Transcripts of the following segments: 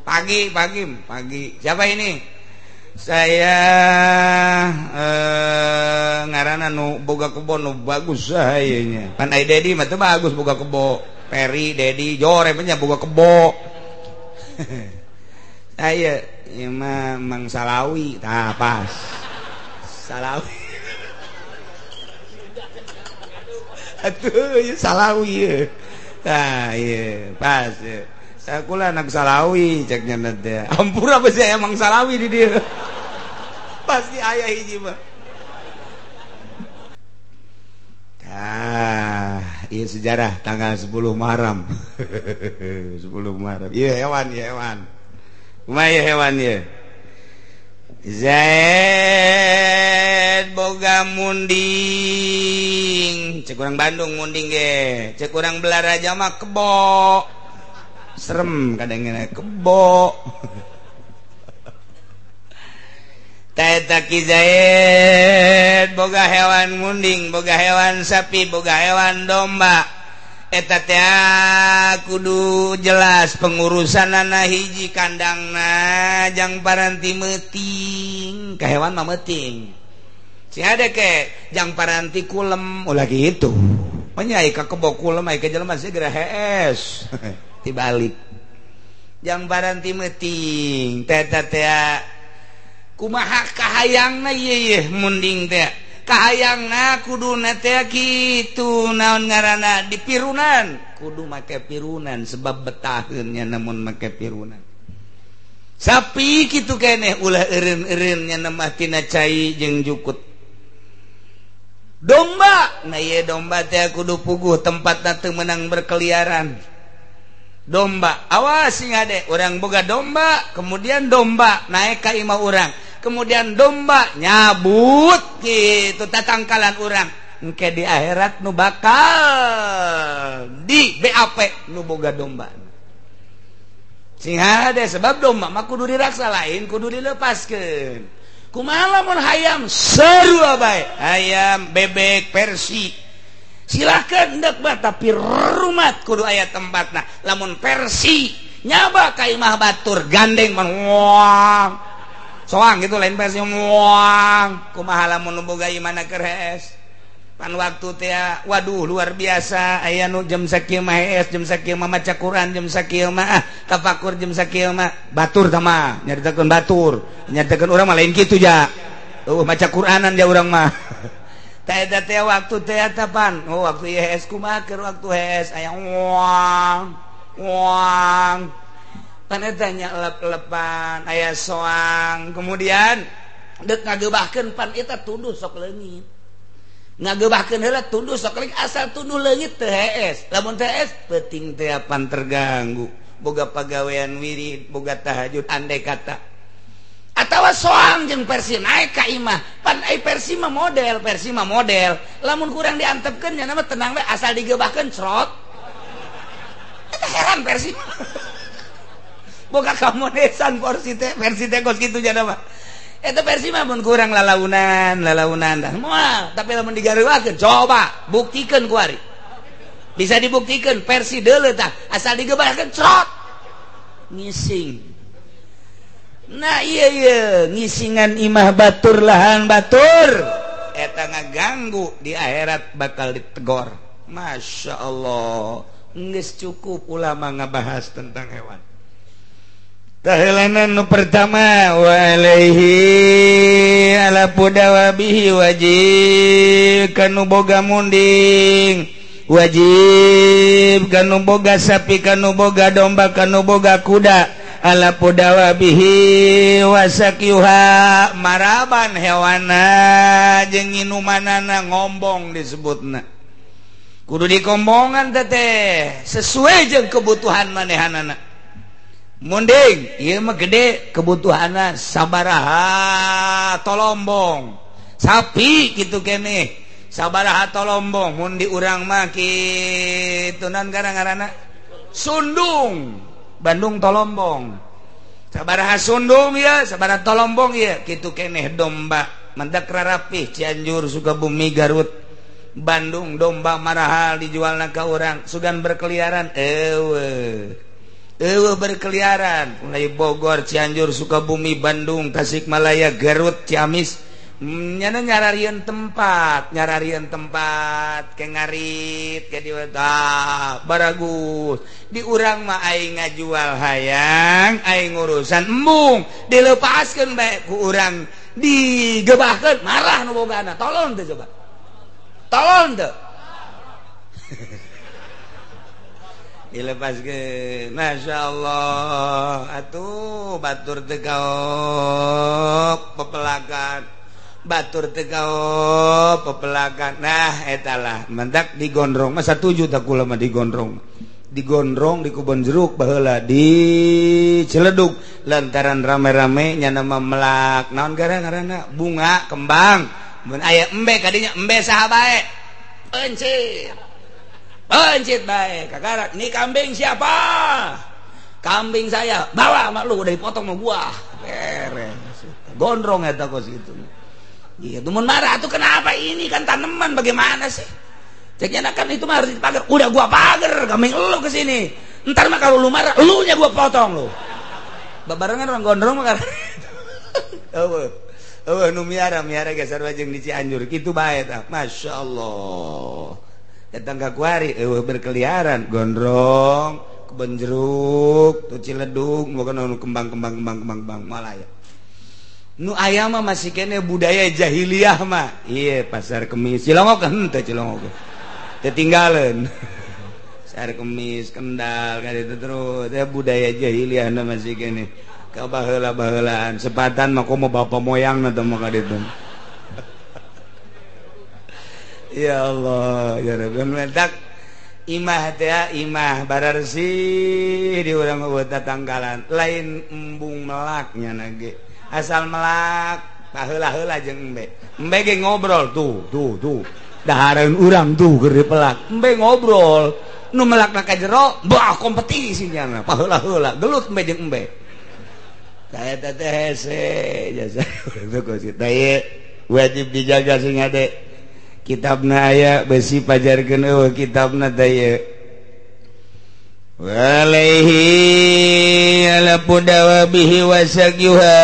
Pagi pagi pagi. Siapa ini? Saya ngaranna nu boga kebon nu bagus saha nya. Pan ai Dedi mah teu bagus boga kebo. Peri, Dedi, jore nya boga kebo. Saya ieu mah Mang Salawi, tah pas. Salawi. Atuh ieu Salawi ieu. Tah ieu pas ieu. Saya kula anak Salawi cek nya teh. Ampura beusi aya Mang Salawi di dieu. Pasti aya hiji mah. Ah, ieu sejarah tanggal 10 Muharram. 10 Muharram. Ieu hewan, ieu hewan. Kumaha ieu hewan ieu? Zaid boga munding. Cek urang Bandung munding ge. Cek urang Belaraja mah kebo. Serem kadang-kadang kebo. Eta Ki Zaid boga hewan munding, boga hewan sapi, boga hewan domba. Eta teh kudu jelas pengurusanana hiji kandangna jang paranti meuting. Ka hewan mah meuting. Sing ada ke jang paranti kulem ulah kitu. Nya ai ka kebo kulem ai ka jelema segera hees. Tibalik. Jang paranti meuting. Eta teh kumaha kahayangna ieu yeuh munding teh kahayangna kuduna teh kitu naon ngaranna dipirunan kudu make pirunan sebab betaheun nya namun make pirunan sapi kitu keneh ulah eureun-eureun nya mah tina cai jeung jukut domba nah ieu domba teh kudu puguh tempatna teu meunang berkeliaran domba awas sing ade urang boga domba kemudian domba naik ka imah urang kemudian domba nyabut gitu tatangkalan urang engke di akhirat nu bakal di BAP nu boga domba sing hade sebab domba mah kudu diraksa lain kudu dilepaskeun kumaha lamun hayam sarua bae hayam bebek persi silakan hendak bah tapi rumat kudu aya tempatna lamun persi nyaba ka imah batur gandeng man wang soang gitu lain versi muang kumaha lamun nu boga imana keur hees pan waktu teh waduh luar biasa aya nu jam sakieu mah hees jam sakieu mah maca Quran jam sakieu mah tafakur jam sakieu mah batur tah mah nyaritakeun batur nyaritakeun urang mah lain kitu ja eueuh maca Quranan ja urang mah tah eta teh waktu teh eta pan oh waktu ieu hees kumaha keur waktu hees aya muang muang panetanya lep-lepan aya soang kemudian dek ngagebahkeun pan eta tunduh sok leungit ngagebahkeun heula tunduh sok leungit asal tunduh leungit teu hees lamun teu hees peuting teh pan terganggu boga pagawean wirid boga tahajud andai kata atawa soang jeung versi naik ka imah pan ai versi mah model lamun kurang diantepkeun nya mah tenang we asal digebahkeun crot eta heran versi boga kamonesan porsi teh versi teh kos kitu jana mah eta versi mah mun kurang lalaunan lalaunan dah moal tapi lamun digareuakeun coba buktikeun ku ari bisa dibuktikan versi deuleu tah asal digebarkeun crot ngising nah iya iya ngisingan imah batur lahan batur eta ngaganggu di akhirat bakal ditegor. Masya Allah geus cukup ulama ngabahas tentang hewan. Tahelanan nu pertama wa alaihi ala pudawabihi wajib kanu boga munding wajib kanu boga sapi kanu boga domba kanu boga kuda ala pudawabihi wasakyuha maraban hewana jeung nginumanana ngombong disebutna kudu dikombongan teteh sesuai jeung kebutuhan manehanana. Munding ieu mah gede kebutuhanna sabaraha tolombong sapi kitu keneh sabaraha tolombong mun di urang mah kitu naon ngaranna sundung Bandung tolombong sabaraha sundung ya sabaraha tolombong ya kitu keneh domba mendak rarapih Cianjur Sukabumi Garut Bandung domba marahal dijualna ka urang sugan berkeliaran eueuh Eueuh berkeliaran mulai Bogor, Cianjur, Sukabumi, Bandung, Tasikmalaya, Garut, Ciamis. Nyana nyararieun tempat, nyararieun tempat ke ngarit ke di baragus. Di urang mah aing ngajual hayang, aing urusan embung, dilepaskeun bae ku urang, digebahkeun marah nu bogana. Tolong teu coba. Tolong teu. Dilepaskeun. Masya Allah. Atuh batur teu kaop pepelakan. Batur teu kaop pepelakan. Nah eta lah mendak digondrong mah satuju tak kula mah digondrong. Digondrong di kebon jeruk baheula di Ciledug lantaran rame-rame nyana mah melak naon gara-garana bunga kembang mun aya embe kadinya embe saha bae pencit pencit bae kakarak ni kambing siapa kambing saya bawa mak lu udah dipotong sama gua beres gondrong eta kos kitu. Iya, mun marah tuh kenapa ini kan tanaman bagaimana sih? Ceknya kan itu mah harus dipagar. Udah gua pagar, kambing lu ke sini. Ntar mah kalau lu marah, lu nya gua potong lu. Babarengan orang gondrong mah. Eueuh. Eueuh nu miara miara ge sarua jeung di Cianjur kitu bae tah. Masyaallah. Datang ka kuari eueuh berkeliaran gondrong, kebon jeruk, tuh Ciledug, bukan nu kembang-kembang kembang-kembang malaya. Nu aya mah masih kene budaya jahiliyah mah. Iya, pasar kemis. Cilongok henteu cilongok. Ketinggalan. Pasar kemis, Kendal kan itu terus. Ya budaya jahiliyah na masih kene. Ka baheula-baheulaan sepatan mah komo bapa moyang na teh mah ka ditu. Ya Allah, ya Rabbi. Mentak imah teh imah bararsih di urang eueuh tatanggalan. Lain embung melaknya na ge. Asal melak baheula-heula jeung embe. Embe ge ngobrol tuh tuh tuh. Dahareun urang tuh keur dipelak. Embe ngobrol. Nu melakna ka jero, bah kompetisi nya baheula-heula gelut embe jeung embe. Tah eta teh hese jasa itu kos kitu. Wajib dijaga sing hade. Kitabna aya besi pajarkeun eueuh kitabna teh ieu. Walaihi ala pudawabihi wasagyuha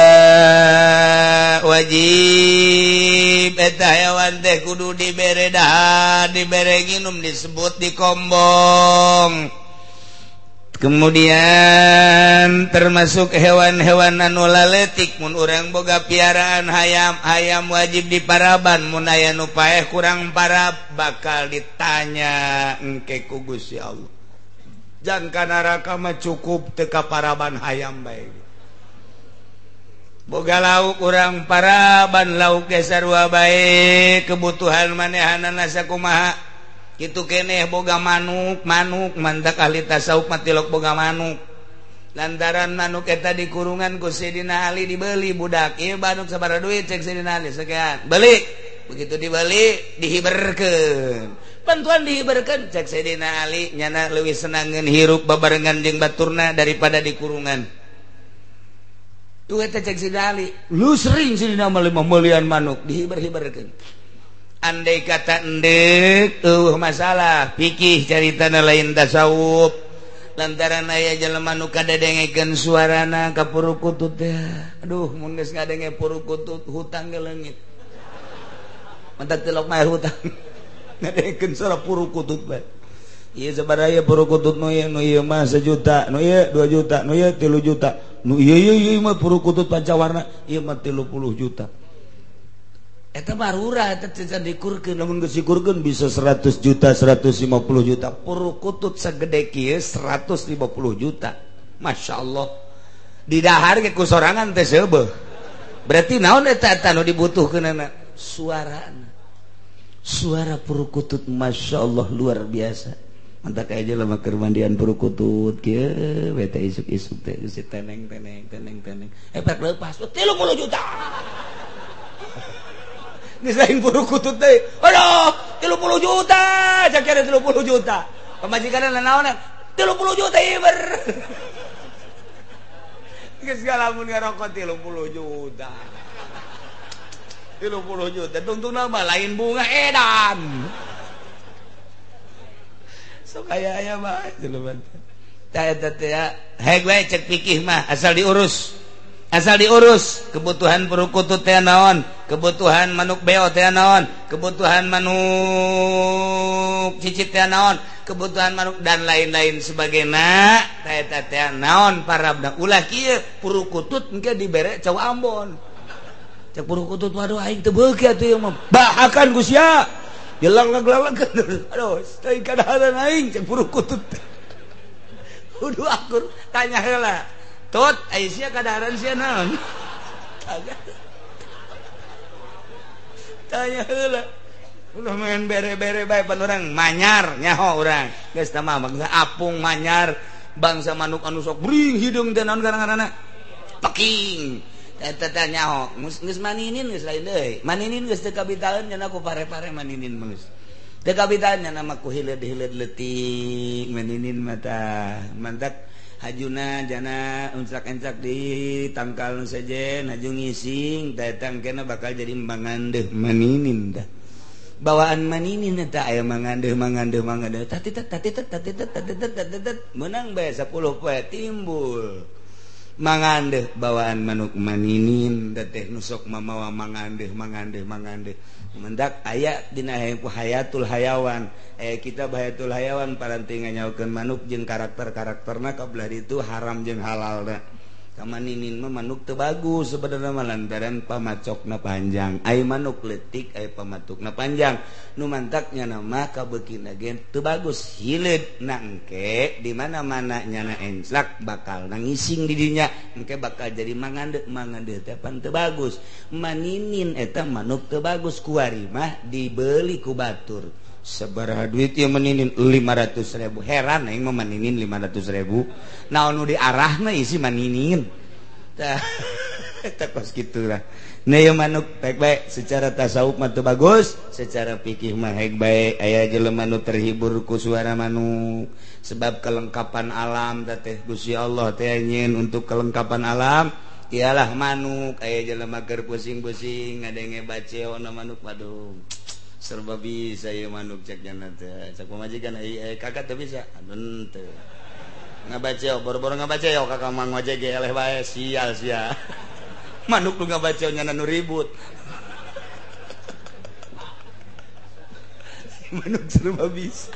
wajib eta hewan teh kudu dibere dahar, dibere nginum, disebut dikombong. Kemudian termasuk hewan-hewan anu laletik mun urang boga piaraan hayam, hayam wajib diparaban, mun aya nu paeh kurang parab bakal ditanya engke ku Gusti Allah. Jangka neraka mah cukup teu ka paraban hayam bae. Boga lauk urang paraban lauk ge sarua bae kebutuhan manehanana sakumaha. Kitu keneh boga manuk, manuk mantak ahli tasawuf mah tilok boga manuk. Lantaran manuk eta dikurungan ku Sidina Ali dibeli budak. Ieu manuk sabaraha duit cek Sidina Ali sekian. Beli. Begitu dibeli dihiberkeun. Bantuan dihiberkeun cek Sayyidina Ali nyana leuwih senangeun hirup babarengan jeung baturna daripada dikurungan. Tuh eta cek Sayyidina Ali, lu sering Sayyidina mah melian manuk dihiber-hiberkeun. Andai kata endek eueuh masalah pikih caritana lain tasawuf. Lantaran aya jelema nu kadedengekeun suarana ka purukutut teh. Aduh mun geus ngadenge purukutut hutang ge leungit. Mantak tilok mah hutang. Ngadengekeun suara purukutut bae. Ieu sabaraha ieu purukutut nu ieu nu ieu mah 1 juta, nu ieu 2 juta, nu ieu 3 juta. Nu ieu ieu ieu mah purukutut pancawarna ieu mah 30 juta. Eta barura eta can dikurkeun, lamun geus dikurkeun bisa 100 juta, 150 juta. Purukutut sagede kieu 150 juta. Masyaallah. Didahar ge ku sorangan teh seubeuh. Berarti naon eta eta nu dibutuhkeunana? Suarana. Suara purukutut Masya Allah luar biasa. Mantak aja lama keur mandian purukutut kieu we teh isuk-isuk teh geus teneng teneng teneng teneng. Efek leupas 30 juta. Geus lain purukutut teh. Aduh, 30 juta, cak 30 juta. Pamajikanna naonan? 30 juta ieu ber. Geus galamun ngarokok 30 juta. 30 juta tungtungna mah lain bunga edan. Sok aya aya mah jelema. Tah eta teh heg we cek pikih mah asal diurus. Asal diurus kebutuhan perukutut teh naon, kebutuhan manuk beo teh naon, kebutuhan manuk cicit teh naon, kebutuhan manuk dan lain-lain sebagainya. Tah eta teh naon parabna ulah kieu purukutut engke dibere cau Ambon. Cek purukutut waduh aing teu beuki atuh ieu mah. Bahakan ku sia. Jelang-lalang aduh, teuing kadaharan aing cek purukutut. Kudu akur tanya heula. Tut, ai sia kadaharan sia naon? Tanya heula. Ulah main bere-bere bae pan urang manyar nyaho urang. Geus tah mah bangsa apung manyar, bangsa manuk anu sok bring hideung teh naon ngaranna? Peking. Eta teh nyaho, geus maninin geus lain deui. Maninin geus teu kabitaeun nya ku pare-pare maninin mah geus. Teu kabitaeun nya mah ku hileud-hileud leutik maninin mata. Mantak hajuna jana encak-encak di tangkal nu sejen haju ngising datang kena bakal jadi mangandeuh maninin dah. Bawaan maninin eta aya mangandeuh mangandeuh mangandeuh tatitet tatitet tatitet tatitet tatitet meunang bae 10 poe timbul. Mangandeuh bawaan manuk maninin teh nu sok mamawa mangandeuh mangandeuh mangandeuh mendak aya dina hayatul hayawan kitab hayatul hayawan paranti nganyaokeun manuk jeung karakter-karakterna kabelah ditu haram jeung halalna. Kamaninin mah manuk teu bagus sebenarnya mah lantaran pamacokna panjang. Ai manuk leutik ai pamatukna panjang. Nu mantaknya nama kabeukina ge teu bagus hileud na engke di mana-mana nyana enclak bakal nangising di dinya engke bakal jadi mangandeuh mangandeuh teh pan teu bagus. Maninin eta manuk teu bagus kuari mah dibeli ku batur. Sabaraha duit ieu maninin 500.000. Heran aing mah maninin 500.000. Naon nu diarahna isi maninin. Tah eta kos kitu lah. Nah ieu manuk baik bae secara tasawuf mah teu bagus, secara fikih mah heg bae aya jelema nu terhibur ku suara manuk. Sebab kelengkapan alam teh Gusti Allah teh nyieun untuk kelengkapan alam ialah manuk. Aya jelema keur pusing-pusing ngadenge baceona manuk waduh. Serba bisa ya manuk cek jana teh. Cek pamajikan kakak teu bisa. Henteu. Ngabaca boro-boro ngabaca yo kakak mah ngojek ge eleh bae sial sia. Manuk nu ngabaca nyana nu ribut. Manuk serba bisa.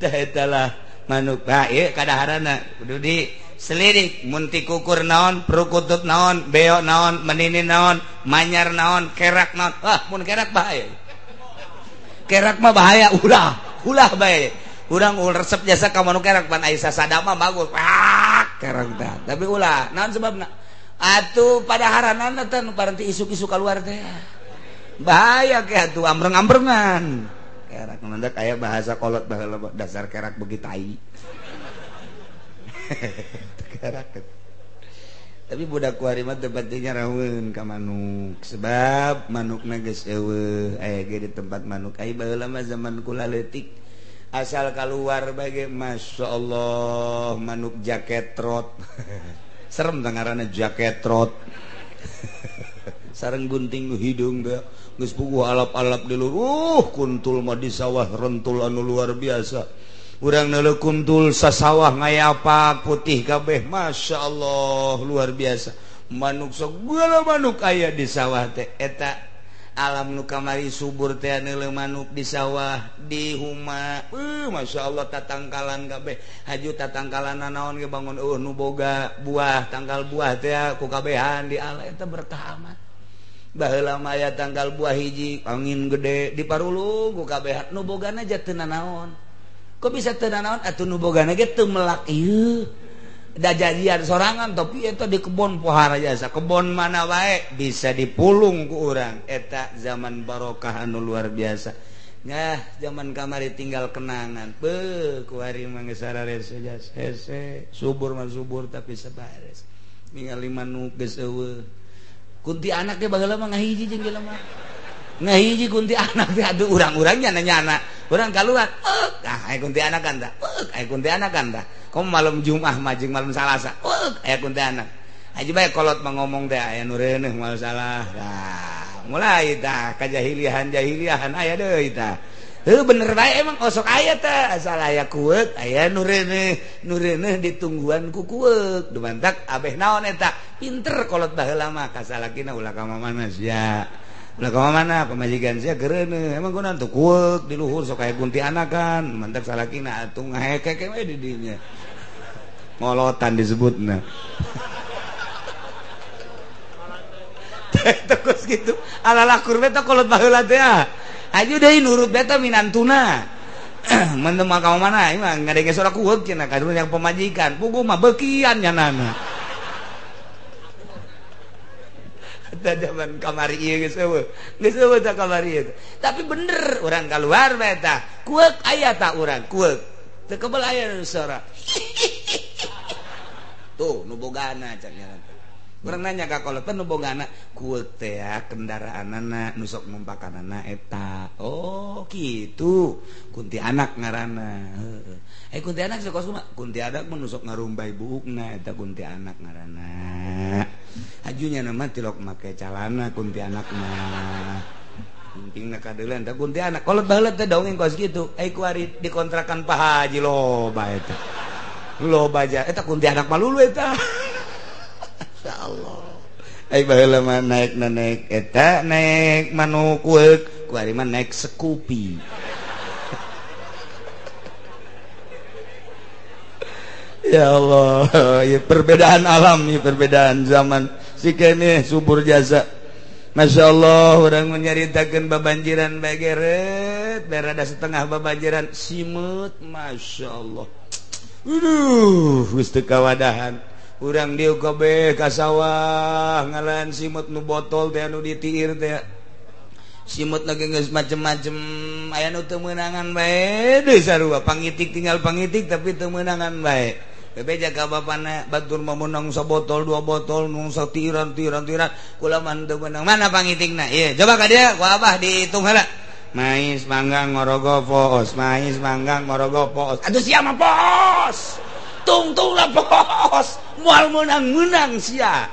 Tah eta lah manuk. Nah ieu kadaharana kudu di selidik mun ti kukur naon, perukutut naon, beo naon, meninin naon, manyar naon, kerak naon. Wah, mun kerak bahaya. Kerak mah bahaya, ulah, ulah bae. Urang resep jasa ka manuk kerak pan ai sasadama bagus. Pak, kerak teh. Tapi ulah, naon sebabna? Atuh padaharanana teh nu paranti isuk-isuk kaluar teh. Bahaya ke atuh ambreng-ambrengan. Kerak mendak aya bahasa kolot baheula dasar kerak beuki tai. Kerak. Tapi budak kuari mah teu pentingnya raweun ka manuk sebab manukna geus eueuh aya ge di tempat manuk ai baheula mah zaman kula leutik asal kaluar bae masyaallah manuk jaket trot. Serem teh ngaranna jaket trot. Sareng gunting hidung teh geus puguh alap-alap di luruh kuntul mah di sawah rentul anu luar biasa. Urang neuleuh kuntul sasawah ngayapak putih kabeh Masya Allah luar biasa. Manuk sok segala manuk aya di sawah teh eta alam nu kamari subur teh neuleuh manuk di sawah di huma. Masya Allah tatangkalan kabeh haju tatangkalan naon ge bangun eueuh nu boga buah tangkal buah teh ku kabehan di ala eta berkah amat. Baheula mah aya tangkal buah hiji angin gede di parulung ku kabehan nu bogana teu nanaon. Kok bisa teu nanaon atuh nu bogana ge teu melak ieu. Da jadian sorangan tapi eta di kebon pohara jasa. Kebon mana wae bisa dipulung ku urang. Eta zaman barokah anu luar biasa. Nah, zaman kamari tinggal kenangan. Beuh, kuari mah geus sararese jasa. Hese, subur mah subur tapi sabares. Ningali manuk geus eueuh. Kunti anak ge baheula mah ngahiji jeung jelema. Ngahiji kunti anak teh aduh urang-urang nyana-nyana. Urang kaluar, ah aya kunti anak kan tah. Aya kunti anak kan tah. Komo malam Jumat mah jeung malam Salasa. Aya kunti anak. Haji bae kolot mah ngomong teh aya nu reuneuh moal salah. Tah, mulai tah kajahiliahan-jahiliahan aya deui tah. Heuh bener bae emang osok aya teh asal aya kueuk aya nu reuneuh, nu reuneuh ditungguan ku kueuk. Dumantak abeh naon eta? Pinter kolot baheula mah ka salakina ulah ka mamana sia. Ulah ka mamana pamajikan sia geureuneuh. Emang kunaon tuh kueuk di luhur sok aya kuntianakan. Mantak salakina atuh ngahekek we di dinya. Ngolotan disebutna. Terus gitu ala lakur beta kolot baheula teh aju deui nurut beta minantuna mendem ka mana imah ngadenge sora kueuk cenah ka yang pemajikan puguh mah beukian nyanana eta zaman kamari ieu geus eueuh geus eueuh tah kamari ieu tapi bener urang kaluar beta kueuk aya tah urang kueuk teu kebel aya sora tuh nu bogana cak nyaran. Urang nanya ka kolot nu bogana kueuk teh kendaraanana nu sok numpakanana eta. Oh kitu kuntianak ngaranna. Heeh. Eh kuntianak sok kumaha? Kuntianak mah nu sok ngarumbay buukna eta kuntianak ngaranna. Hajunya mah tilok make calana kuntianak mah. Pentingna kadeuleun teh kuntianak. Kolot baheula teh dongeng kos kitu. Ai kuari dikontrakan Pak Haji loba eta. Loba ja eta kuntianak mah lulu eta. Allah. Ai baheula mah naik naik eta naik manuk kueuk, kuari mah naik sekupi. Ya Allah, ya perbedaan alam, ya perbedaan zaman. Si kene subur jasa. Masya Allah, urang menyaritakeun babanjiran bae geret, berada setengah babanjiran simeut, Masya Allah. Aduh, geus teu kawadahan. Urang dieu kabeh ka sawah ngalan simut nu botol teh anu ditiir teh simut lagi geus macem-macem aya nu teu meunangan bae deui sarua pangitik tinggal pangitik tapi teu meunangan bae bebeja ka bapana batur mah meunang sabotol dua botol nu satiran tiran tiran kula mah teu meunang mana pangitikna ieu coba ka dieu ku abah dihitung heula mais manggang ngorogo poos mais manggang ngorogo poos atuh sia mah poos tungtung lah pos mual menang-menang sia.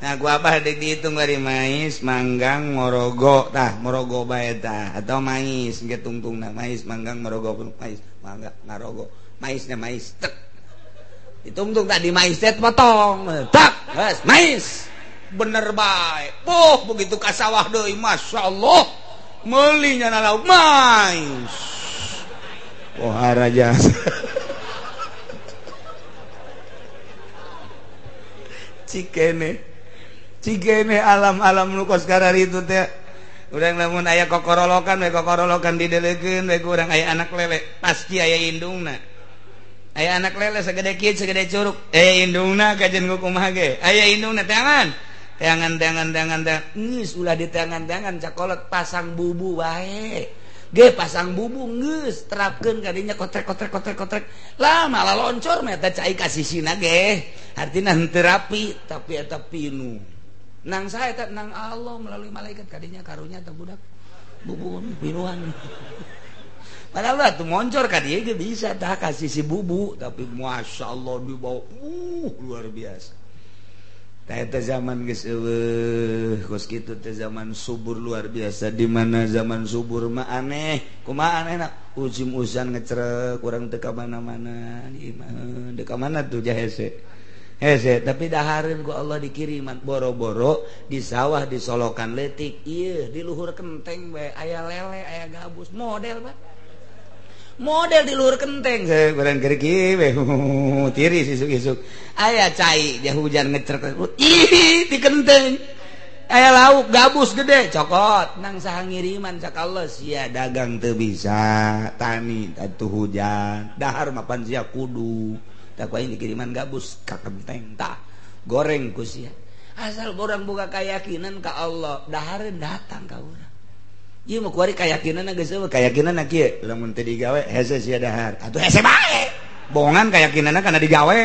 Nah gua abah dihitung dari mais manggang morogo tah morogo bae tah atau mais ge tungtungna mais manggang morogo mais mangga ngarogo maisnya mais tek ditungtung tadi mais teh potong tak geus mais bener bae puh begitu ka sawah deui masyaallah meuli nya lauk mais pohara jasa. Cikene cikene alam-alam nu kos kararitu teh urang lamun aya kokorolokan we kokorolokan didelekeun we ku urang aya anak lele pasti aya indungna aya anak lele sagede kieu sagede curug aya indungna kajen kumaha ge aya indungna teangan teangan teangan teangan geus ulah diteangan-teangan cakolot pasang bubu wae ge pasang bubu geus terapkeun kadinya kotrek kotrek kotrek kotrek lah malah loncor mah eta cai ka sisina ge artina henteu rapi tapi eta pinu nang saha eta nang Allah melalui malaikat kadinya karunya teh budak bubu pinuhan padahal lah tuh moncor ka dieu ge bisa tah ka sisi bubu tapi masyaallah dibawa luar biasa. Eta zaman geus eueuh kos kitu teh zaman subur luar biasa di mana zaman subur mah aneh kumaha anehna ujim usan ngecerek urang teu ka mana-mana di imah teu ka mana tuh jahese hese tapi dahareun ku Allah dikiriman boro-boro di sawah di solokan leutik ieu di luhur kenteng bae aya lele aya gabus model Pak model di luhur kenteng barang keur kieu we tiris isuk-isuk aya cai dia hujan ngecerek ih di kenteng aya lauk gabus gede cokot nang saha ngiriman cak Allah sia dagang teu bisa tani atuh hujan dahar mapan sia kudu tah ku aing dikiriman gabus ka kenteng tah goreng ku sia asal urang boga keyakinan ka Allah dahareun datang ka urang. Ieu mah kuari kayakinanna geus eueuh kayakinanna kieu lamun teu digawe hese sia dahar atuh hese bae bohongan kayakinanna kana digawe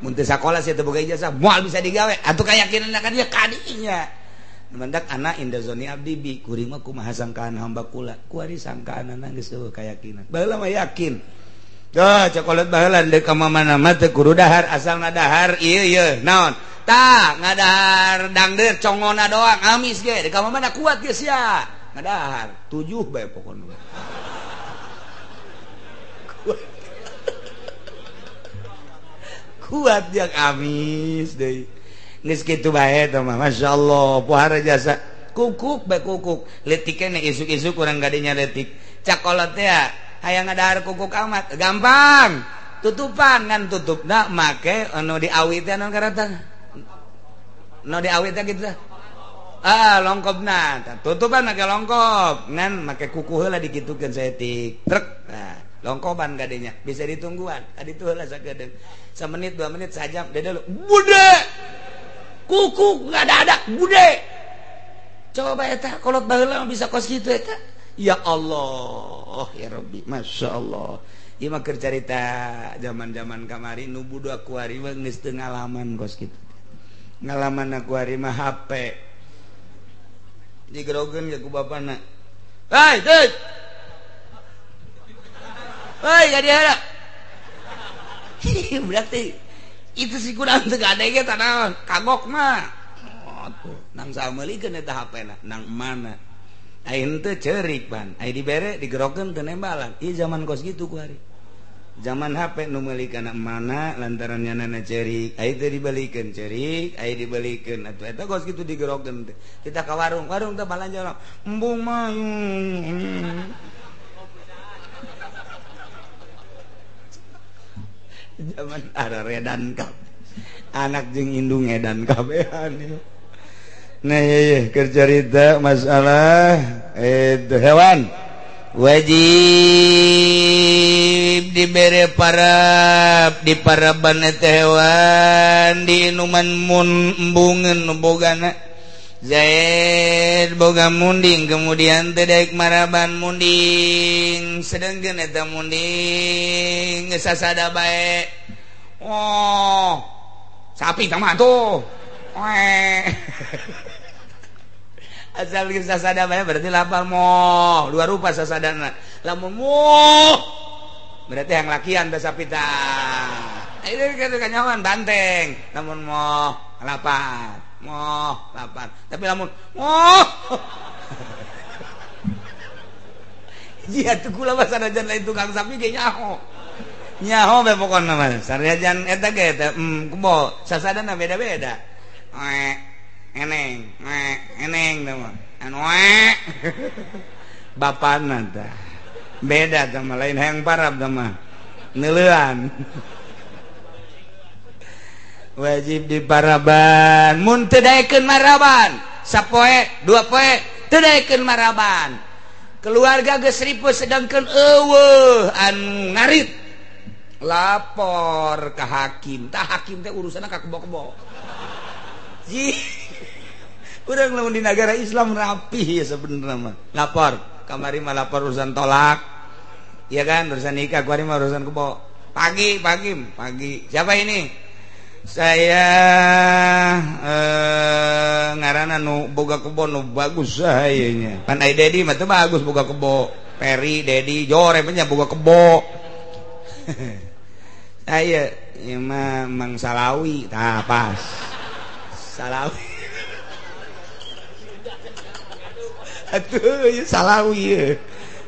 mun teu sakola sia teu boga ijazah moal bisa digawe atuh kayakinanna ka dia kadinya mendak anak inda zoni abdi bi kuring mah kumaha sangkaan hamba kula kuari sangkaanana geus eueuh kayakinan baheula mah yakin tuh cokolet baheula deuk ka mana mah teu kudu dahar asalna dahar ieu ieu naon tah ngadahar dangdeur congona doang amis ge deuk ka mana kuat ge sia ngadahar 7 bae pokona. Kuat dia amis deui. Geus kitu bae teh mah masyaallah pohara jasa. Kukuk bae kukuk. Leutik keneh isuk-isuk urang gadinya leutik. Cakolot teh hayang ngadahar kukuk amat gampang. Tutupan ngan tutupna make anu diawi teh anu karatan. Nu diawi teh kitu tah. Ah longkopna tutupan make longkop ngan make kuku heula dikitukeun saeutik. Trek. Nah, longkoban gadinya bisa ditungguan. Tadi tuh heula sakedeung. Semenit 2 menit sajam dede lu bude. Kuku ngadadak bude. Coba eta kolot baheula bisa kos kitu eta. Ya Allah, ya Rabbi, masyaallah. Ieu mah keur carita zaman-zaman kamari nu budak kuari mah geus teu ngalaman kos kitu. Ngalaman kuari mah HP. Digerogeun ke ku bapana. Hei, deut. Hei, ka dieu heula. Berarti itu si kurang teu gade ge tanaon, kagok mah. Oh, tuh, nang sameulikeun eta HP-na, nang mana. Ai henteu ceurik pan, ai dibere digerokeun teu nembalan. Ieu zaman kos kitu ku hari. Zaman HP nu meuli kana mana lantaran nyanana ceurik, ai teu dibalikeun ceurik, ai dibalikeun atuh eta kos kitu digerokeun teh. Kita ka warung, warung teh balanja embung mah. Zaman araredan kabeh. Anak jeung indung edan kabehan. Nah iya, keur carita masalah itu hewan wajib dibere parab di paraban eta hewan diinuman mun embungeun nu bogana Zaid boga munding kemudian teh daek maraban munding sedengkeun eta munding geus sasada bae. Oh sapi tah mah tuh. Asal geus sasada bae berarti lapar moh dua rupa sasadana lamun moh berarti yang lakian teh sapi tah itu kanyawan banteng lamun moh lapar moh lapar tapi lamun moh jia tuh kula mah sanajan lain tukang sapi ge nyaho nyaho bae pokona mah sanajan eta ge teh kebo sasadana beda-beda. Eneng, eneng mah. Anu bapana tah. Beda tah mah lain hayang parab tah mah. Neuleuan. Wajib diparaban. Mun teu daekeun maraban, sapoe, dua poe teu daekeun maraban. Keluarga geus ripuh sedangkeun eueuh anu ngarit. Lapor ke hakim. Tah hakim teh urusanna ka kebo-kebo. Urang lamun di negara Islam rapih ya sebenarnya mah. Lapor, kamari mah lapor urusan tolak. Iya kan, urusan nikah, kuari mah urusan kebo. Pagi, pagi, pagi. Siapa ini? Saya ngaranna nu boga kebo nu bagus saha nya. Pan ai Dedi mah teu bagus boga kebo. Peri, Dedi, jore nya boga kebo. Saya ieu mah Mang Salawi, tah pas. Salawi. Atuh ieu Salawi ieu.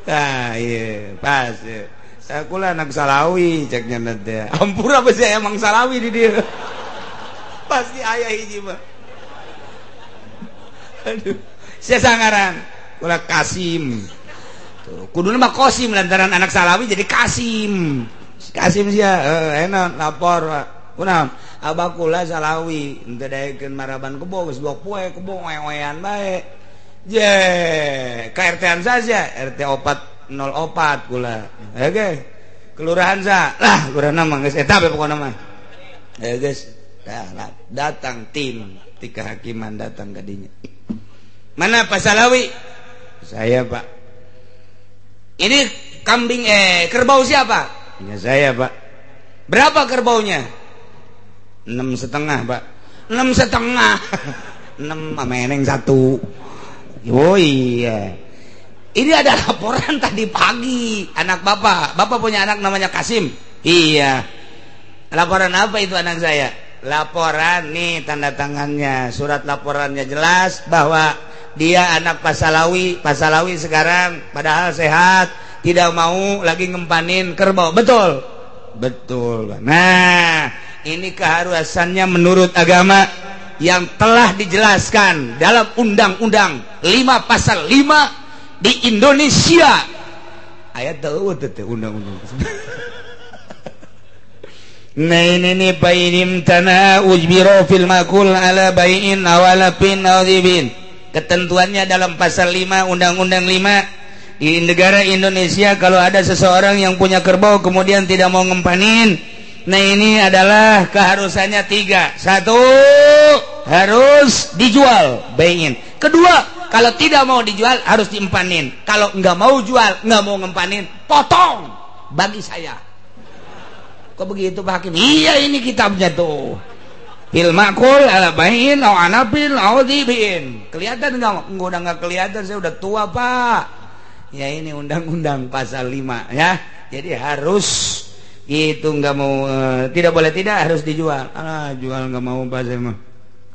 Tah ieu pas ieu. Saya kula anak Salawi cek nya teh. Ampura beusi aya Mang Salawi di dieu. Pasti aya hiji mah. Aduh, sia sangaran kula Kasim. Tuh, kuduna mah Kosim lantaran anak Salawi jadi Kasim. Kasim sia enak lapor Pak. Kunaon? Abah kula Salawi henteu daekeun maraban kebo geus dua poe kebo wewean bae. Je, ka RT-an saja RT 404 kula. Oke. Kelurahan sa. Lah, kelurahan mah geus eta bae pokona mah. Geus. Datang tim ti kehakiman datang ka dinya. Mana Pak Salawi? Saya, Pak. Ini kambing kerbau siapa? Ya saya, Pak. Berapa kerbaunya? 6,5, Pak. 6,5. 6 meneng 1. Oh iya. Ini ada laporan tadi pagi. Anak bapak. Bapak punya anak namanya Kasim. Iya. Laporan apa itu anak saya? Laporan nih tanda tangannya. Surat laporannya jelas bahwa dia anak Pak Salawi. Pak Salawi sekarang padahal sehat, tidak mau lagi ngempanin kerbau. Betul? Betul. Nah, Ini keharusannya menurut agama yang telah dijelaskan dalam Undang-Undang 5 Pasal 5 di Indonesia. Ayat tahu teh undang-undang. Nah ini nih bainim tanah ujbiro fil makul ala baiin awalapin awdibin. Ketentuannya dalam pasal 5 Undang-Undang 5 di negara Indonesia, kalau ada seseorang yang punya kerbau kemudian tidak mau ngempanin, nah ini adalah keharusannya 3. 1, harus dijual baiin. Kedua, kalau tidak mau dijual harus diempanin. Kalau nggak mau jual, nggak mau ngempanin, potong bagi saya. Kok begitu Pak Hakim? Iya, ini kitabnya tuh. Fil makul ala baiin au anapin au dibin. Kelihatan nggak? Udah nggak kelihatan, saya udah tua Pak. Ya ini undang-undang pasal 5 ya. Jadi harus itu, nggak mau tidak boleh tidak harus dijual. Ah, jual nggak mau Pak, saya mah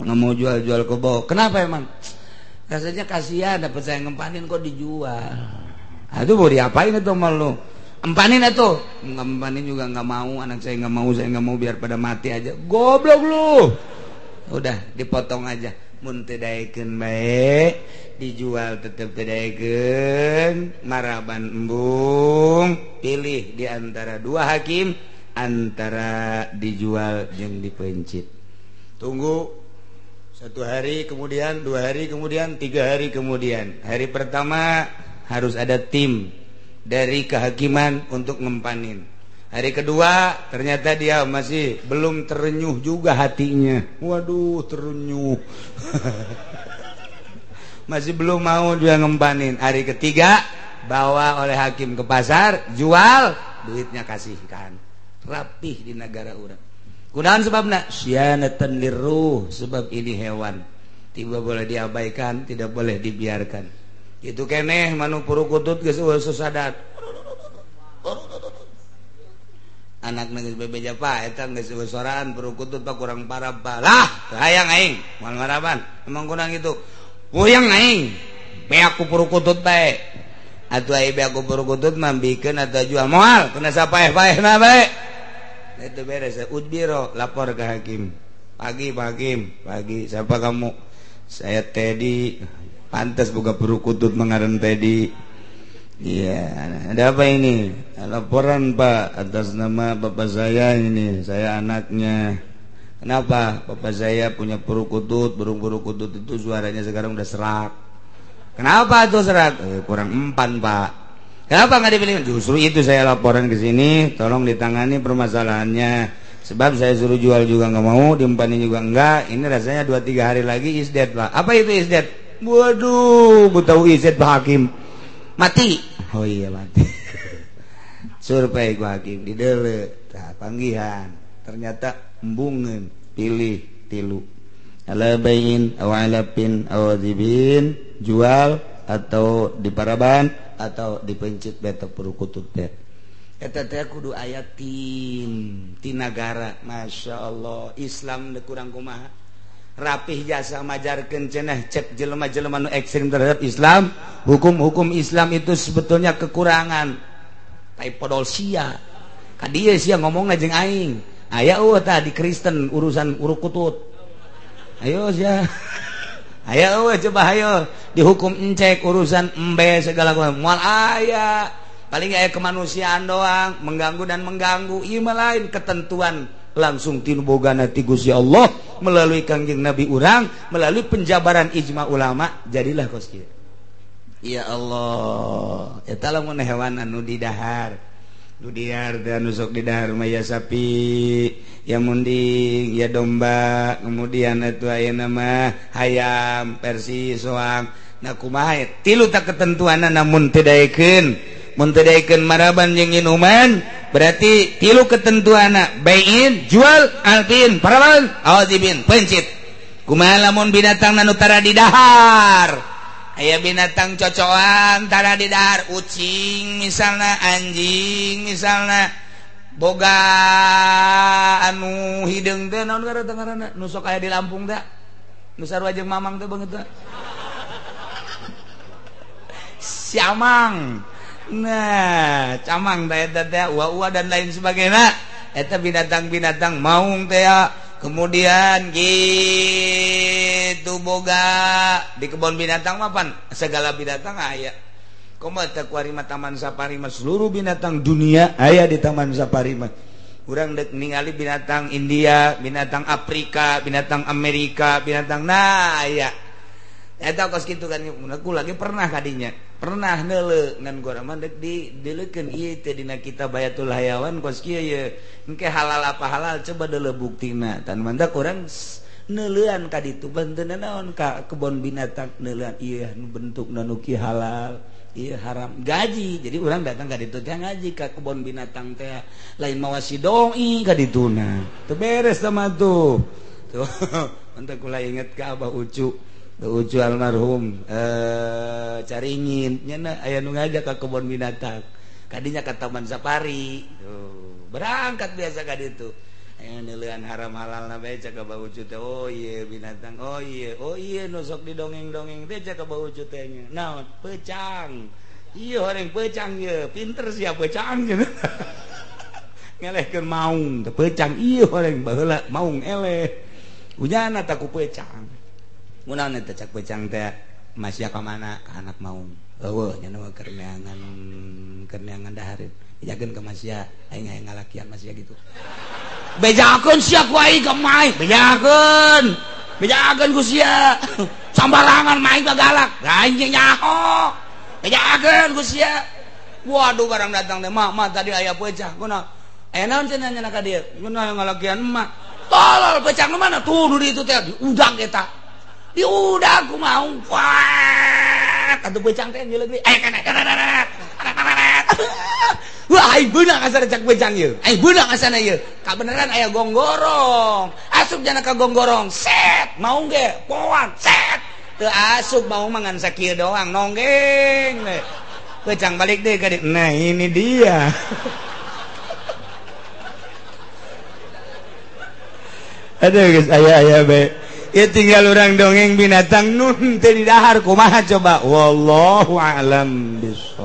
nggak mau jual kebo. Kenapa emang? Rasanya kasihan, dapat saya ngempanin kok dijual. Aduh, mau diapain itu sama lu? Empanin atuh. Ngempanin juga nggak mau, anak saya nggak mau, saya nggak mau, biar pada mati aja. Goblok lu. Udah dipotong aja. Mun teu daekeun bae, dijual tetep teu daekeun, maraban embung, pilih di antara dua hakim, antara dijual jeung dipencit. Tunggu 1 hari kemudian, 2 hari kemudian, 3 hari kemudian. Hari pertama harus ada tim dari kehakiman untuk ngempanin. Hari kedua ternyata dia masih belum terenyuh juga hatinya. Waduh, terenyuh. Masih belum mau dia ngempanin. Hari ketiga bawa oleh hakim ke pasar, jual, duitnya kasihkan. Rapih di negara urang. Kunaon sebabna? Sianatan lirruh, sebab ini hewan. Tidak boleh diabaikan, tidak boleh dibiarkan. Itu keneh manu purukutut geus eueuh sadat. Anak geus bebeja Pak, eta geus eueuh soraan purukutut Pak kurang parah Pak. Lah, hayang aing, moal maraban. Emang kurang itu. Puyeng aing, beak ku purukutut bae. Atuh ai beak ku purukutut mah bikeun atau jual moal, kena sapaeh-paehna bae. Itu beres, udbiro lapor ke hakim. Pagi Pak Hakim, pagi siapa kamu? Saya Teddy. Pantas buka perukutut mengaran Teddy. Iya, ada apa ini? Laporan Pak atas nama bapak saya ini, saya anaknya. Kenapa? Bapak saya punya perukutut, burung perukutut itu suaranya sekarang udah serak. Kenapa tuh serak? Kurang empan Pak. Kenapa nggak dipilih? Justru itu saya laporan ke sini, tolong ditangani permasalahannya. Sebab saya suruh jual juga nggak mau, diempanin juga enggak. Ini rasanya 2-3 hari lagi is dead Pak. Apa itu is dead? Waduh, bu tahu is dead Pak Hakim. Mati. Oh iya mati. Survei gua hakim di dele, tah panggihan. Ternyata embungeun, pilih tilu. Ala bayin aw alapin aw dzibin, jual atau diparaban atau dipencit beta perukutut teh. Eta teh kudu aya tim ti nagara. Masya Allah, Islam teh kurang kumaha. Rapih jasa majarkeun cenah cek jelema-jelema nu ekstrim terhadap Islam. Hukum-hukum Islam itu sebetulnya kekurangan. Tai podol sia. Ka dieu sia ngomongna jeung aing. Aya eueuh tah di Kristen urusan urukutut. Ayo sia. Ayo coba ayo dihukum encek urusan embe segala macam. Moal aya. Paling aya kemanusiaan doang, mengganggu dan mengganggu. Ieu mah lain ketentuan langsung tinu bogana ti Gusti Allah melalui Kangjeng Nabi urang, melalui penjabaran ijma ulama, jadilah kos kieu. Ya Allah, eta lamun hewan anu didahar. Nu didahar teh anu sok didahar mah ya sapi, ya munding, ya domba, kemudian atuh ayeuna mah hayam, persi, soang. Nah kumaha tilu tak ketentuanna namun teu daekeun. Mun teu daekeun maraban jeung inuman, berarti tilu ketentuanna baiin, jual, alpin, paraban, awazibin, pencit. Kumaha lamun binatang anu tara didahar? Aya binatang cocoan tara didahar, ucing misalna, anjing misalna, boga anu hideung teh naon ngaranna nu sok aya di Lampung teh, nu sarua jeung mamang teh beungeut teh. Siamang. Nah, camang teh eta teh, ua-ua dan lain sebagainya. Eta binatang-binatang maung teh kemudian gitu boga di kebun binatang mah pan segala binatang aya. Komo teh kuari mah Taman Safari mah seluruh binatang dunia aya di Taman Safari mah. Urang dek ningali binatang India, binatang Afrika, binatang Amerika, binatang nah aya. Eta kos kitu kan aku lagi pernah kadinya. Pernah neuleuh ngan gua mah dek di dileukeun ieu teh dina kitab Bayatul Hayawan kos kieu ye. Engke halal apa halal coba deuleuh buktina. Tan mantak urang neuleuan ka ditu banteuna naon ka kebon binatang neuleuan ieu bentukna nu kieu halal, ieu haram. Gaji. Jadi urang datang ka ditu teh ngaji ka kebon binatang teh lain mawa si doi ka dituna. Teu beres sama tuh. Tuh mantak kula inget ka Abah Ucu. Ucu almarhum caringin nyana aya nu ngajak ka kebon binatang kadinya ka Taman Safari tuh berangkat biasa ka ditu aya neuleuan haram halal na bae cak Abah Ucu teh oh ieu binatang oh ieu nu sok didongeng-dongeng teh cak Abah Ucu teh nya naon pecang ieu horeng pecang ieu pinter sia pecang cenah ngelehkeun maung teh pecang ieu horeng baheula maung eleh ujana tak ku pecang munaon eta cak pecang teh masih ka mana ka anak maung eueuh nya mah keur neangan dahareun dijakeun ka masya aing hayang ngalakian masya gitu bejakeun sia ku aing ka maing bejakeun bejakeun ku sia sambarangan maing galak aing nyaho bejakeun ku sia waduh barang datang teh mak mak tadi aya pecah kunaon aya naon cenah nya ka dieu kunaon ngalakian emak tolol pecang mana tuh di itu teh diudag eta diudag ku maung kuat atuh pecang teh nyeuleuk deui aya kana wah aing beunang asana cak pecang ieu aing beunang asana ieu kabeneran aya gonggorong asup jana ka gonggorong set maung ge poan set teu asup maung mah ngan sakieu doang nonggeng we pecang balik deui ka dieu nah ini dia. Aduh geus aya-aya bae. Ya tinggal orang dongeng binatang nun teu didahar kumaha coba wallahu a'lam bis.